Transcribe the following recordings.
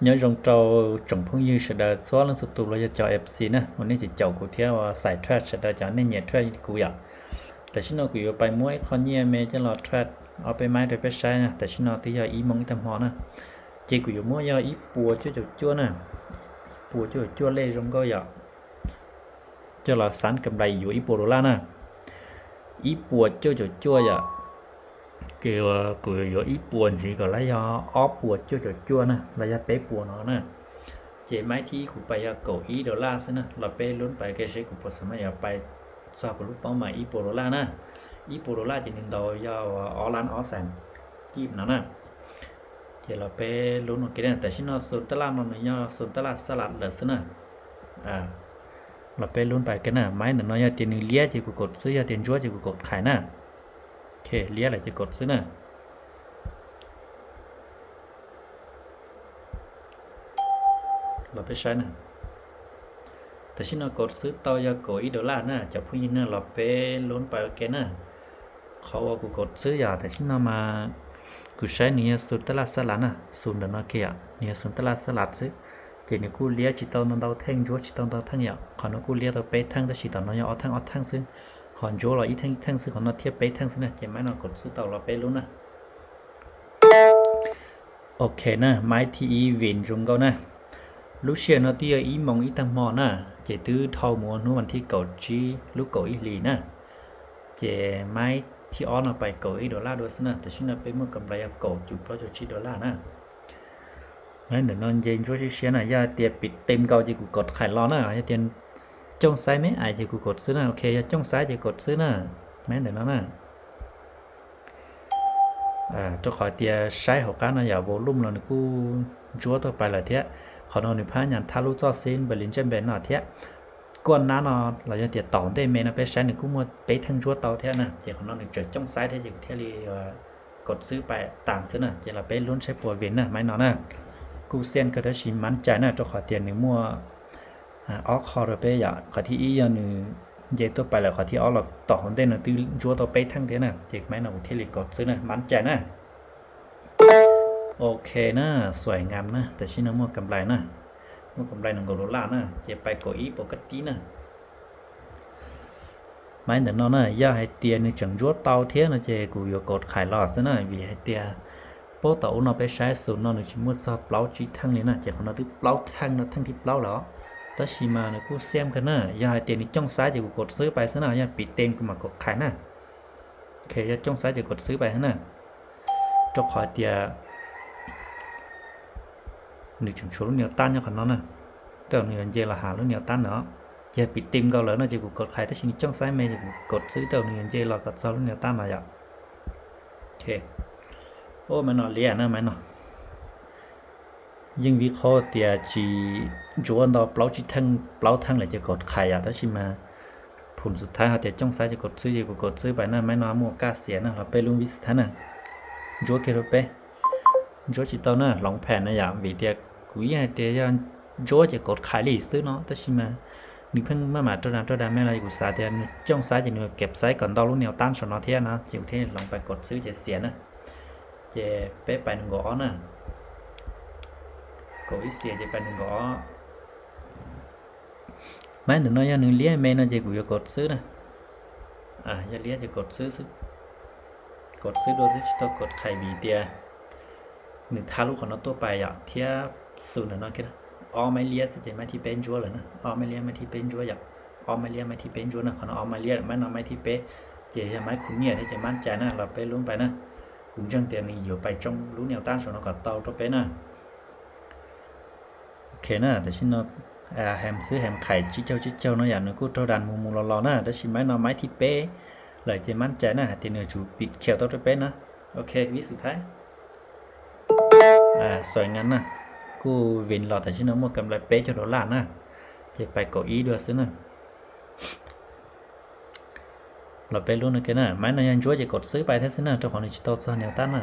Nyob zoo rau tsoom phooj ywg sawv daws txhua leej txhua tus los yog cov F C na, uas nej caum kuv thiab ua xais trade sawv daws cov nej nyiam trade kuv yom. Tam sim no kuv yuav pais muab ib qho nyiaj me coj los trade ob peb maib rau peb saib na. Tam sim no twb yog ib moos ib tag hmo na, ces kuv yuav muab yog ib puas cuaj caum cuaj na, ib puas cuaj caum cuaj lej zoo nkauj yom, coj los xav kam nplais yuav ib puas dollar na, ib puas cuaj caum cuaj yom. Ces kuv yuav ib puas ntxiv kom lawv yog ob puas cuaj caum cuaj na los yog peb puas no na. Ces maib thib ib kuv pais yog kaum ib dollar xwb na, los peb lub pais ke seb kuv puas xav mas yuav pais txog kuv lub paub mas ib puas dollar na. Ib puas dollar ces nws ntaus yog ob lab ob xees kib no na. Ces los peb lub no ke na, tam sim no xu taj laj no nws yog xu taj laj xab las lawm xwb na. Los peb lub pais ke na, maib ntawm no yog tias nws liab ces kuv kaum xwb, yog tias ntsuab ces kuv kaum qhais na. Liab lawm ces kaum xwb na. Los peb saib na. Tam sim no kaum xwb tau yog kaum ib dollar na, cov phooj ywg na los peb lub pais ke na. Qhov uas kuv kaum xwb yom, tam sim no mas kuv saib nws yog xu taj laj xab las na, xu ntawm no ke yom, nws yog xu taj laj xab las xwb. Ces nws kuj liab tsis tau ntau theej, ntsuab tsis tau ntau theej yom, qhov no kuj liab tau peb theej tab sis tom no yog ob theej ob theej xwb, ho ntsuab los ib theej ib theej xwb, qhov no thiaj peb theej xwb na. Ces maib no kaum xwb tau los peb lub na. Ok na, maib thib ib vin zoo nkauj na. Lub sij hawm no twb yog ib moos ib tag hmo na, ces twb dhau mus ua hnub vas thib kaum tsib lub kaum ib hlis na. Ces maib thib ob no pais kaum ib dollar dua xwb na, tam sim no peb muaj kam nplais yog kaum cuv plaub caug tsib dollar na. Maib ntawm no nce ntsuab siab siab na, yog tias pim tes nkaus ces kuv kaum qhais los na, yog tias cooj xaib me ais ces kuv kaum xwb na. Ok, yog cooj xaib ces kaum xwb na, maib ntawm no na. Rau qhov tias saib hauv qab no yom, volume los nws kuj ntsuab tuaj pais lawm thiab. Qhov no nws phab nyas thab lub txoj xib npawg li ntsej npe no thiab. Kuaj nab no los yog tias tom ntej me no peb saib nws kuj muaj peb theej ntsuab tau thiab na, ces qhov no nws tseem cooj xaib thiab ces kuv thiaj li kaum xwb pais tas xwb na. Ces los peb lub saib puas vin na, maib no na. Kuj xiaj kawg tab sis mab cai na, rau qhov tias nws muaj ob qho rau peb yom. Qhov thib ib yog nws nce tuaj pais lawm, qhov thib ob los tom hauv ntej no twb ntsuab tau peb theej thiab na, ces maib no kuv thiaj li kaum xwb na, mab cai na. Ok na, xuaim ngam na, tam sim no muaj kam nplais na, muaj kam nplais nees nkaum dollar na, ces pais kaum ib puas kaj tib na. Maib ntawm no na, yog hais tias nws tseem ntsuab tau thiab no ces kuv yuav kaum qhais los xwb na, vim hais tias puag tom ub no peb saib xus no nws tsis muaj txog plaub tsib theej li na, ces qhov no twb plaub theej no, theej thib plaub lawm os. Tab sis mas nws kuj xiaj kawg na, yog hais tias nws cooj xaib ces kuv kaum xwb pais xwb na, yog pim tes kuv mam kaum qhais na. Ok, yog cooj xaib ces kaum xwb pais xwb na, rau qhov tias nws tseem tshuav lub nias tab nyob qhov no na, tej zaum nws yuav nce los hauv lub nias tab no. Ces pim tes nkaus lawm no ces kuv kaum qhais, tab sis nws cooj xaib me ces kuv kaum xwb tej zaum nws yuav nce los kom txog lub nias tab no yom. Ok, maib no liab na, maib no. Yeej vim qhov tias tsis ntsuab ntau plaub tsib theej plaub theej lawm ces kaum qhais yom, tab sis mas phum xub thawj hais tias cooj xaib ces kaum xwb ces kuv kaum xwb pais na, maib no muaj kaj xiam na, los peb lub vib xub thawj na. Ntsuab kiag rau peb, ntsuab tsis tau na, hloov phem na yom, vim tias kuv yeej hais tias yog ntsuab ces kaum qhais li xwb no, tab sis mas nws pheej maj mam rau dag rau dag me los kuv xav tias nws cooj xaib ces nws kev xaib kom ntau lub nias tab saum no thiab no, ces kuv thiaj hloov pais kaum xwb ces xiam na. Ces peb pais nees nkaum ob na. Kaum ib xiam ces pais nees nkaum ob. Maib ntawm no yog nws liab me no ces kuv yuav kaum xwb na. Yog liab ces kaum xwb xwb. Kaum xwb dua xwb tsis tau kaum qhais vim tias nws thab lub qhov no tuaj pais yom, thiab xus ntawm no ob maib liab xwb ces maib thib peb ntsuab lawm na, ob maib liab maib thib peb ntsuab yom, ob maib liab maib thib peb ntsuab na, qhov no ob maib liab, maib no maib thib peb, ces yog maib khu nyiaj thiab ces mab cai na, los peb lub pais na. Kuv ntseeg tias nws yuav pais tsoo lub nias tab saum no kom tau rau peb na. Ok na, tam sim no hem xwb hem qhais tsib caug tsib caug no yom, nws kuj raug dag mus mus los los na, tab sis maib no maib thib peb lawm ces mab cai na, hais tias nws yuav tsum pim khiav tau rau peb na. Ok, vib xub thawj. Xuaim ngam na, kuj vin los tam sim no muaj kam nplais peb caug dollar na, ces pais kaum ib dua xwb na. Los peb lub no ke na, maib no yog ntsuab ces kaum xwb pais thiab xwb na, rau qhov nws tsis tau txog nias tab na.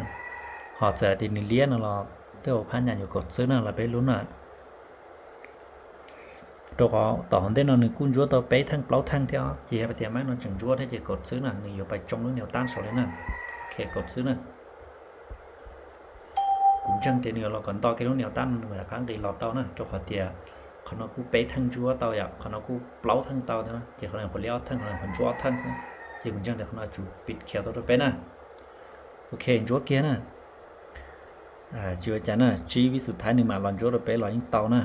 Ho txawm hais tias nws liab no los tej zaum phab nyas yuav kaum xwb na, los peb lub na. Rau qhov tom hauv ntej no nws kuj ntsuab tau peb theej plaub theej thiab, ces yog tias maib no tseem ntsuab thiab ces kaum xwb na, nws yuav pais tsoo lub nias tab saud li na. Ok, kaum xwb na. Kuv ntseeg tias nws yuav los kom nto kiag lub niam tab no nws mam rov qab nqis los tau na, rau qhov tias qhov no kuj peb theej ntsuab tau yom, qhov no kuj plaub theej tau thiab na, ces qhov no qhuav liab ob theej, qhov no qhuav ntsuab ob theej xwb, ces kuv ntseeg tias qhov no tsum pib khiav tau rau peb na. Ok, ntsuab kiag na. Tsis ua cas na, tsib vib xub thawj nws mam los ntsuab rau peb los yeej tau na.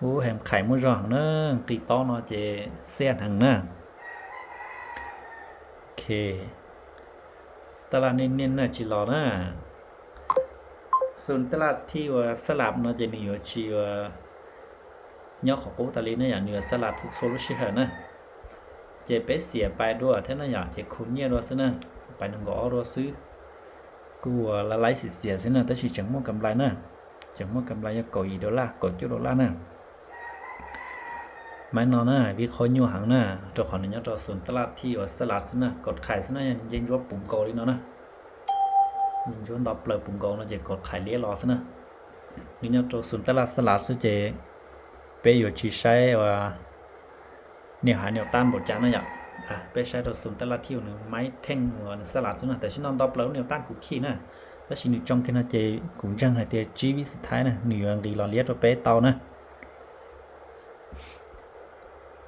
Ub, hem khais muaj zog heev na, nqis tob no ces xiaj heev na. Ok, taj laj niaj niaj na tsis los na. Xu taj laj thij uas xab las no ces nws yuav tsis ua nyob qhov qub tas li na yom, nws yuav xab las txhua txhua lub sij hawm na. Ces peb xiam pais dua thiab na yom, ces khu nyiaj dua xwb na, pais nees nkaum ob dua xwb. Kuj ua la laib xiam xiam xwb na, tab sis tseem muaj kam nplais na, tseem muaj kam nplais yog kaum yim dollar, kaum cuaj dollar na. Maiv no na vij qhob nyuaj heev na, rau qhov nws nyob rau xu taj laj thij uas xab las xwb na, kaum khais xwb na, yog nws nce ntsuab puv nkaus li no na, nce ntsuab nto plaws puv nkaus no ces kaum khais liab los xwb na. Nws nyob rau xu taj laj xab las xwb ces peb yuav tsis saib ua niam hav niam tab npaum cas na yom. Peb saib rau xu taj laj thij uas nws maiv theej uas nws xab las xwb na, tam sim no nto plaws lub niam tab kuv khij na, tab sis nws tsoo kiag no ces kuv ntseeg hais tias tsib vib xub thawj na nws yuav nqis los liab rau peb tau na.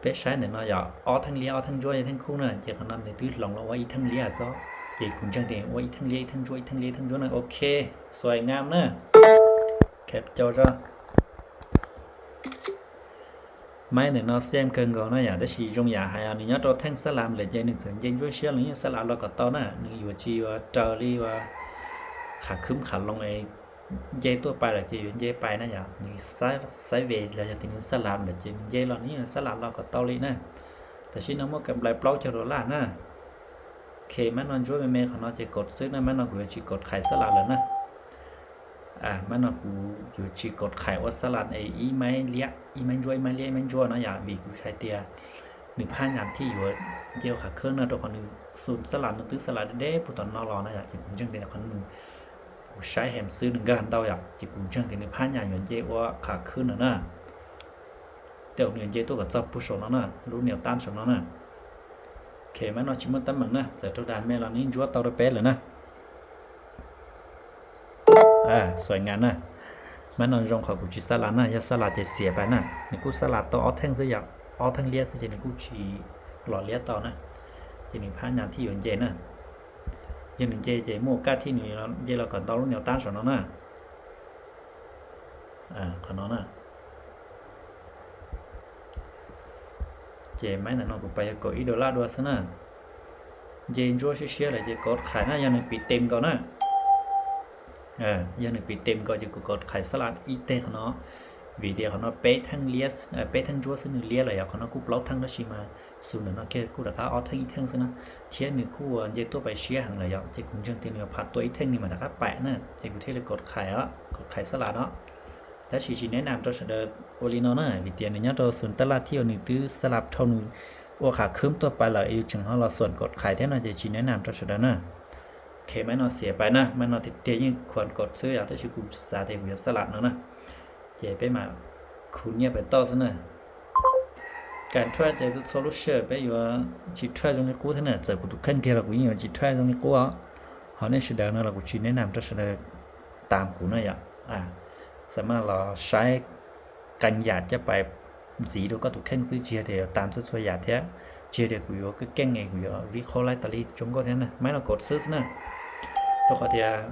Peb saib ntawm no yog ob theej liab ob theej ntsuab yog theej khub na, ces qhov no nws twb hloov los ua ib theej liab xwb, ces kuv ntseeg tias ua ib theej liab ib theej ntsuab ib theej liab ib theej ntsuab na. Ok, xuaim ngam na, khab cau zog. Maiv ntawm no xiam kawg nkaus na yom, tab sis zoo yam hais nws nyob rau theej xab las lawm ces nws txawm nce ntsuab siab los yeej xab las los kom tau na, nws yuav tsis ua raws li ua qham khwb qham loo es nce tuaj pais lawm ces yuav nce pais na yom, nws sideways los yog tias nws xab las lawm ces nws nce los nws yeej xab las los kom tau li na. Tam sim no muaj kam nplais plaub caug dollar na. Ok, maiv no ntsuab me me qhov no ces kaum xwb na, maiv no kuv yuav tsis kaum khais xab las lawm na. Maiv no kuv yuav tsis kaum khais ua xab las es ib maiv liab ib maiv ntsuab ib maiv liab ib maiv ntsuab no yom, vim kuv hais tias nws phab nyas thiaj yuav nce ua qham khwb no, rau qhov nws xu xab las no twb xab las deb deb puag tom no los na yom, ces kuv ntseeg tias qhov nws, kuv saib hem xwb nws nkag ntau yom, ces kuv ntseeg tias nws phab nyas yuav nce ua qham khwb no na. Tej zaum nws yuav nce tuaj kom txog puag saum no na, lub niam tab saum no na. Ok, maiv no tsis muaj teeb meem na, txawm raug dag me los nws ntsuab tau rau peb lawm na. Xuaim ngam na. Maiv no zoo qhov kuv tsis xab las na, yog xab las ces xiam pais na. Nws kuj xab las tau ob theej xwb yom, ob theej liab xwb ces nws kuj tsis los liab tau na, ces nws phab nyas thiaj yuav nce na. Yog nws nce ces muaj kaj thiaj nws nce los kom ntau lub niam tab saum no na. Qhov no na. Ces maiv ntawm no kuv pais yog kaum ib dollar dua xwb na. Nce ntsuab siab siab lawm ces kaum khais na, yog nws piv tes nkaus na. Yog nws piv tes nkaus ces kuv kaum khais xab las ib teg qhov no, vim tias qhov no peb theej liab, peb theej ntsuab xwb nws liab lawm yom, qhov no kuj plaub theej tab sis mas xu ntawm no kiag kuj rov qab ob theej ib theej xwb na, thiab nws kuj ua nce tuaj pais siab heev lawm yom, ces kuv ntseeg tias nws yuav phav tua ib theej nws mam rov qab pais na, ces kuv thiaj li kaum khais os, kaum khais xab las no. Tab sis tsis neb nam rau sawv daws ua li no na, vim tias nws nyob rau xu taj laj thiab nws twb xab las dhau nws ua qham khwb tuaj pais lawm, yus tseem ho los xuam kaum khais thiab no ces tsis neb nam rau sawv daws na. Ok, maiv no xiam pais na, maiv no tiag tiag yeej khuam kaum xwb yom, tab sis kuv xav tias kuv yuav xab las no na. Ces peb mam khu nyiaj pais toj xwb na. Kam try ces txhua lub sij hawm peb yuav tsis try zoo li qub thiab na, txawm kuv tus kheej kiag los kuv yeej yuav tsis try zoo li qub os. Ho nej sawv daws no los kuv tsis neb nam rau sawv daws tam kuv na yom. Xav mas los saib qee yam coj pais ntxiv rau koj tus kheej xwb, tsis yog tias yuav tam txhua txhua yam thiab, tsis yog tias kuv yuav keej keej es kuv yuav vij qhaub laib tas li zoo nkauj thiab na, maiv no kaum xwb xwb na. Rau qhov tias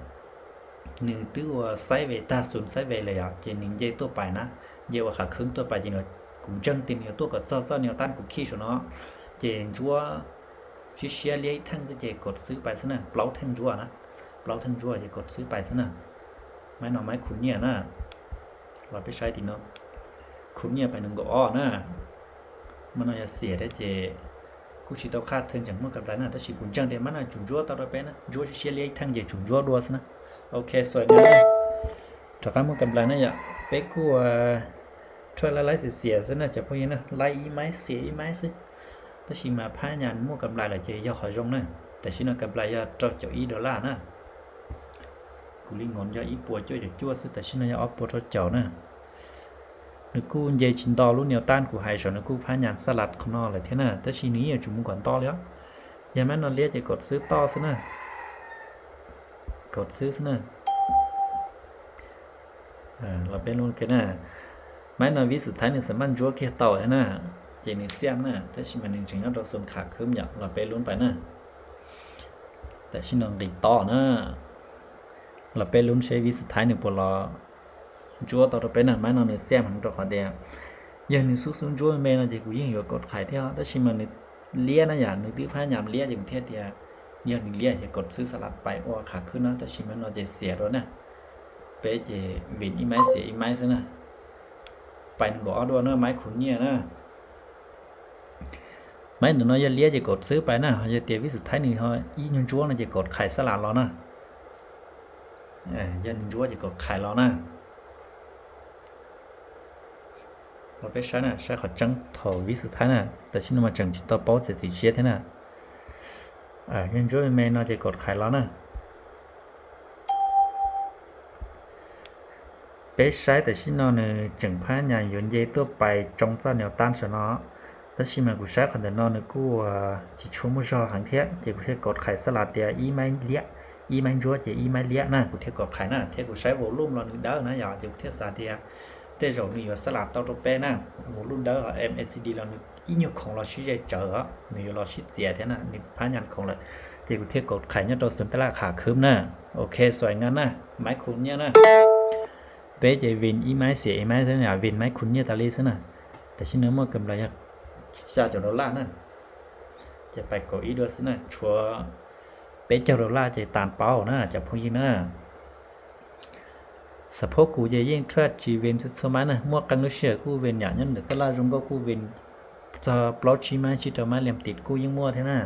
nws twb ua sideways tag xu sideways lawm yom, ces nws nce tuaj pais na, nce ua qham khwb tuaj pais ces kuv ntseeg tias nws yuav tuaj kom txog txoj niam tab kuv khij saum no, ces ntsuab siab siab liab ib theej xwb ces kaum xwb pais xwb na, plaub theej ntsuab na, plaub theej ntsuab ces kaum xwb pais xwb na. Maiv no maiv khu nyiaj na, los peb saib tim no, khu nyiaj pais nees nkaum ob na. Maiv no yog xiam thiab ces kuj tsis tau qhaj theej tseem muaj kam nplais na, tab sis kuv ntseeg tias maiv no tsum ntsuab tau rau peb na, ntsuab siab siab liab ib theej ces tsum ntsuab dua xwb na. Ok, xuaim na, rov qab muaj kam nplais na yom, peb kuj try laib laib xiam xiam xwb na cov phooj ywg na, laib ib maiv xiam ib maiv xwb. Tab sis mas phab nyas muaj kam nplais lawm ces yog qhov zoo na. Tam sim no kam nplais yog rau caum ib dollar na. Kuv li nkoos yog ib puas cuaj caum cuaj xwb, tam sim no yog ob puas rau caum na. Nws kuj nce tsis nto lub niam tab kuv hais saum nws kuj phab nyas xab las qhov no lawm thiab na, tab sis nws yeej yuav tsum mus kom nto li os. Yog maiv no liab ces kaum xwb toj xwb na. Kaum xwb xwb na. Los peb lub ke na. Maiv no vib xwm thaib nws xam maj ntsuab kiag tau thiab na, ces nws xiam na, tab sis mas nws tseem nyob rau xoo kham khwb yom. Los peb lub pais na. Tam sim no nqis to na. Los peb lub seb vib xwm thaib nws puas los ntsuab tau rau peb na. Maiv no nws xiam heev rau qhov tias yog nws xub xub ntsuab me no ces kuv yeej yuav kaum qhais thiab, tab sis mas nws liab na yom, nws twb phab nyas liab ces kuv thiaj tias yog nws liab ces kaum xwb xa las pais ua kham khwb na, tab sis maiv no ces xiam dua na. Peb ces vin ib maiv xiam ib maiv xwb na. Pais nees nkaum ob dua na, maiv khu nyiaj na. Maiv ntawm no yog liab ces kaum xwb pais na, yog tias vib xwm thaib nws ho ib nyuag ntsuab no ces kaum qhais xa las los na. Yog nws ntsuab ces kaum qhais los na. Los peb saib na, saib qhov tseeb thaum vib xwm thaib na, tam sim no mas tseem tsis tau paub txiav txim siab thiab na. Yog ntsuab me me no ces kaum qhais los na. Peb saib tam sim no nws tseem phab nyas yuav nce tuaj pais tsoo txoj niam tab saum no, tab sis mas kuv saib qhov ntawm no nws kuj tsis tshua muaj zog heev thiab, ces kuv thiaj kaum qhais xa las tias ib maiv liab, ib maiv ntsuab ces ib maiv liab na, kuv thiaj kaum qhais na, thiab kuv saib volume los nws dawb na yom, ces kuv thiaj xav tias tej zaum nws yuav xa las tau rau peb na. Volume dawb, MACD los nws ib nyuag khoom los sib ze tsawv os, nws yuav los sib txiav thiab na, nws phab nyas khoom lawm, ces kuv thiaj kaum qhais nyob rau xwm tab laj kham khwb na. Ok, xuaim nqa na, maiv khu nyiaj na. Peb ces vin ib maiv xiam ib maiv xwb na, vin maiv khu nyiaj tas li xwb na. Tam sim no muaj kam nplais yog xya caum dollar na, ces pais kaum ib dua xwb na, tshuav peb caug dollar ces tas paub na cov phooj ywg na. Xav phob kuv ces yeej tshaj tsis vin txhua txhua maiv na, muaj qee lub sij hawm kuj vin yam nyob ntawm tab laj zoo nkauj kuj vin, txog plaub tsib maiv tsib rau maiv liam tim kuj yeej muaj thiab na.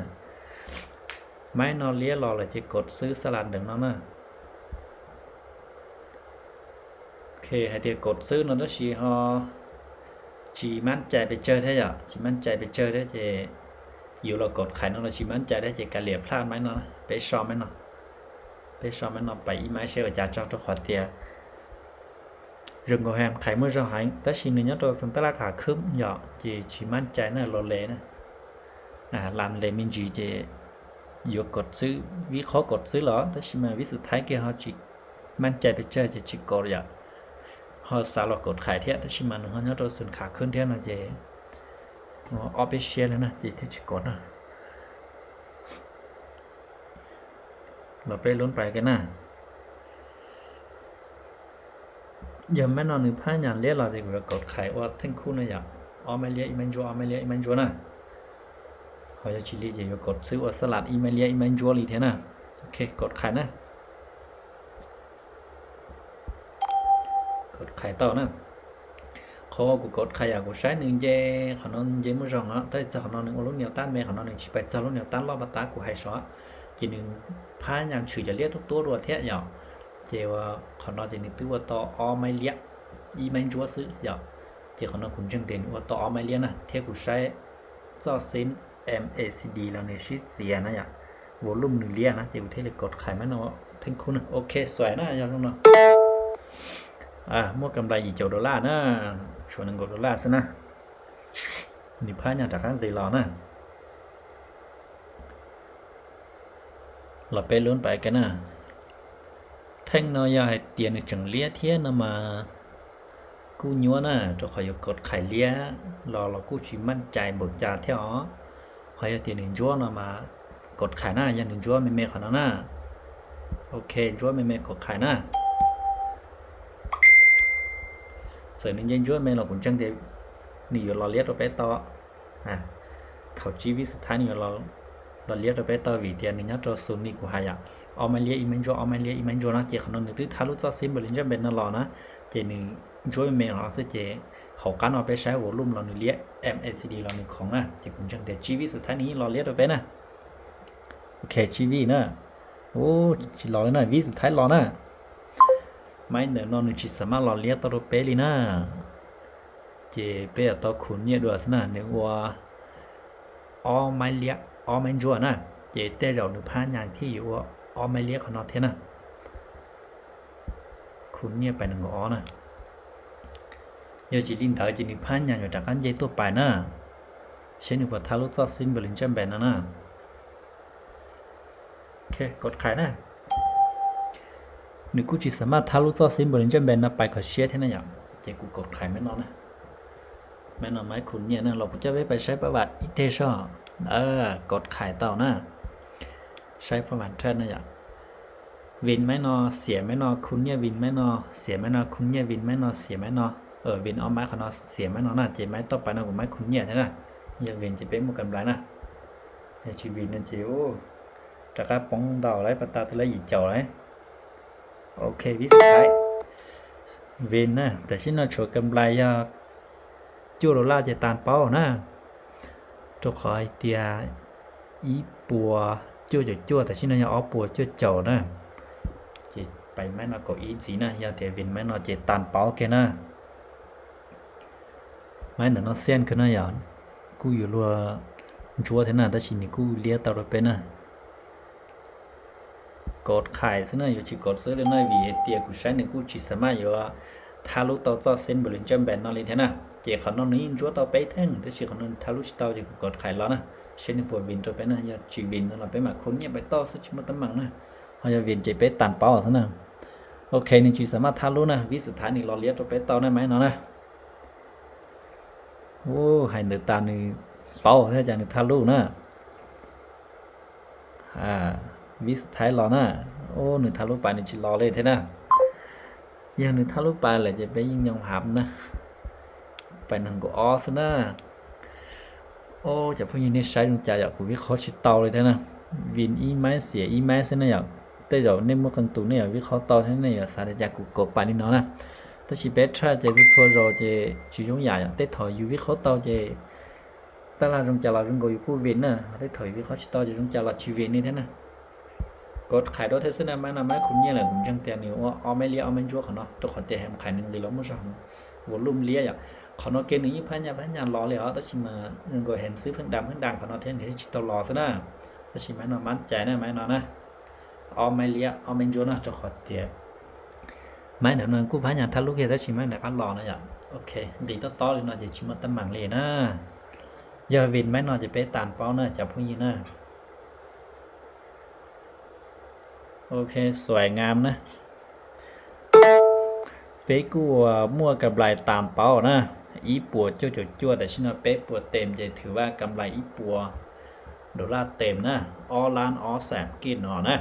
Maiv no liab los lawm ces kaum xwb xa las ntawm no na. Ok, hais tias kaum xwb no tab sis ho tsis mab cai pes tsawg thiab yom, tsis mab cai pes tsawg thiab ces yuav los kaum qhais no los tsis mab cai thiab ces kav liam plaj maiv no, peb so maiv no, peb so maiv no pais ib maiv seb ua cas tso, rau qhov tias zoo nkaus ha qhais muaj zog heev tab sis nws nyob rau xeev tab laj kham khwb yom, ces tsis mab cai na, los le na. Lam le me ntsis ces yuav kaum xwb, vib qhob kaum xwb los tab sis mas vib xwm thaib kiag ho tsis mab cai pes tsawg ces tsis kaum yom, ho xav los kaum qhais thiab tab sis mas nws ho nyob rau xeev kham khwb thiab no ces ob peb siab li na ces thiaj tsis kaum na. Los peb lub pais ke na. Yog maiv no nws phab nyas liab los ces kuv yuav kaum qhais ua theej khub na yom, ob maiv liab ib maiv ntsuab, ob maiv liab ib maiv ntsuab na. Ho yog tsis li ces yuav kaum xwb ua xab las ib maiv liab ib maiv ntsuab li thiab na. Ok, kaum qhais na. Kaum qhais tau na. Qhov uas kuv kaum qhais yom, kuv saib nws nce, qhov no nce muaj zog os, tab sis txog qhov no nws ua lub niam tab me, qhov no nws tsis pais txog lub niam tab loj pas tab kuv hais sav, ces nws phab nyas tshwm cov liab tuab tuab dua thiab yom. Ces qhov no ces nws twb ua tau ob maiv liab ib maiv ntsuab xwb yom. Ces qhov no kuv ntseeg tias nws ua tau ob maiv liab na, thiab kuv saib txoj xib MACD los nws sib txiav na yom, volume nws liab na, ces kuv thiaj li kaum qhais maiv no theej khub na. Ok, xuaim na, yog zoo no. Muaj kam nplais yim caum dollar na, tshuav nees nkaum dollar xwb na. Nws phab nyas rov qab nqis los na. Los peb lub pais ke na. Theej no yog hais tias nws tseem liab thiab no mas kuj nyuaj na, rau qhov yuav kaum qhais liab los los kuj tsis maj cai npaum cas thiab os. Ho yog tias nws ntsuab no mas kaum qhais na, yog nws ntsuab me me qhov no na. Ok, ntsuab me me kaum qhais na. Txawm nws nce ntsuab me los kuv ntseeg tias nws yuav los liab rau peb tau. Thaum tsib vib xub thawj nws yuav los liab rau peb tau vim tias nws nyob rau xu ni kuv hais yom, ob maiv liab ib maiv ntsuab, ob maiv liab ib maiv ntsuab no, ces qhov no nws twb thab lub txoj xib Bollinger Band no los na, ces nws ntsuab me me no xwb ces hauv qab no peb saib volume los nws liab, MACD los nws khoov na, ces kuv ntseeg tias tsib vib xub thawj nws yeej los liab rau peb na. Ok, tsib vib na. Ub, tsis los li na, vib xub thawj los na. Maiv ntawm no nws tsis xam maj los liab tau rau peb li na. Ces peb yuav tau khuv nyiaj dua xwb na, nws ua ob maiv liab ob maiv ntsuab na, ces tej zaum nws phab nyas thiaj yuav ua ob maiv liab qhov no thiab na. Khuv nyiaj pais nees nkaum ob na. Yog tsis li ntawd ces nws phab nyas yuav rov qab nce tuaj pais na, seb nws puas thab lub txoj xib Bollinger Band no na. Ok, kaum qhais na. Nws kuj tsis xam maj thab lub txoj xib npus li ntsej npe no pais kho siab thiab na yom. Ces kuv kaum qhais maiv no na. Maiv no maiv khu nyiaj na, los kuv coj peb pais saib pab vam ib teg soj. Kaum qhais tau na. Saib pab vam thaj na yom. Vin maiv no, xiam maiv no, khu nyiaj vin maiv no, xiam maiv no, khu nyiaj vin maiv no, xiam maiv no. Vin ob maiv qhov no, xiam maiv no na, ces maiv toj pais no kuv maiv khu nyiaj thiab na. Yog vin ces peb muaj kam nplais na. Yog tsis vin no ces rov qab poob ntau lawm, pas tas twb lawv yim caum lawm. Ok, vib xu thaiv. Vin na, tam sim no tshuav kam nplais yog cuaj dollar ces tas paub na. Rau qhov hais tias ib puas cuaj caum cuaj, tam sim no yog ob puas cuaj caum na. Ces pais maiv no kaum ib ntxiv na, yog tias vin maiv no ces tas paub kiag na. Maiv ntawm no xiaj kawg no yom, kuj yuav luag ntsuab thiab na, tab sis nws kuj liab tau rau peb na. Kaum qhais xwb na, yuav tsis kaum xwb li na, vim hais tias kuv saib nws kuj tsis xam maj yuav thab lub tau txoj xib npus li ntsej npe no li thiab na. Ces qhov no nws yeej ntsuab tau peb theej, tab sis qhov no nws thab lub tsis tau ces kuv kaum qhais los na, saib nws puas vin rau peb na, yog tsis vin no los peb mam khu nyiaj pais toj xwb tsis muaj teeb meem na. Ho yog vin ces peb tas paub xwb na. Ok, nws tsis xam maj thab lub na, vib xu thaiv nws los liab rau peb tau na maiv no na. Ub, hais ntawd tas nws paub thiab cas nws thab lub na. Vib xu thaiv los na. Ub, nws thab lub pais nws tsis los li thiab na. Yog nws thab lub pais lawm ces peb yeej nyoo hav na. Pais nees nkaum ob xwb na. Ub, cov phooj ywg nej saib zoo cas yom, kuv vib qhob tsis tau li thiab na. Vin ib maiv xiam ib maiv xwb na yom. Tej zaum nej muaj qee tus nej yuav vib qhob tau thiab nej yuav xav li cas kuv kaum pais li no na. Tab sis peb tshaj ces txhua txhua zaus ces tsis zoo yam yom, tej thaum yus vib qhob tau ces tab lag zoo cas los zoo nkaus yus kuj vin na, ho tej thaum yus vib qhob tsis tau ces zoo cas los tsis vin li thiab na. Kaum qhais dua thiab xwb na, maiv no maiv khu nyiaj lawm, kuv ntseeg tias nws ua ob maiv liab ob maiv ntsuab qhov no, rau qhov tias hem qhais nws nqis los muaj zog volume liab yom. Qhov no kiag nws yeej phab nyas phab nyas los li os, tab sis mas zoo nkaus hem xwb pheej dam pheej dam qhov no thiab nws thiaj tsis tau los xwb na. Tab sis maiv no mab cais na, maiv no na, ob maiv liab ob maiv ntsuab no, rau qhov tias maiv ntawm no kuj phab nyas thab lub kiag tab sis maiv nram qab los no yom. Ok, nqis tob tob li no ces tsis muaj teeb meem li na. Yog vin maiv no ces peb tas paub na cov phooj ywg na. Ok, xuaim ngam na. Peb kuj muaj kam nplais tas paub na, ib puas cuaj caum cuaj, tam sim no peb puas tes ces thwm vaj kam nplais ib puas dollar tes na, ob lab ob xam kij no na.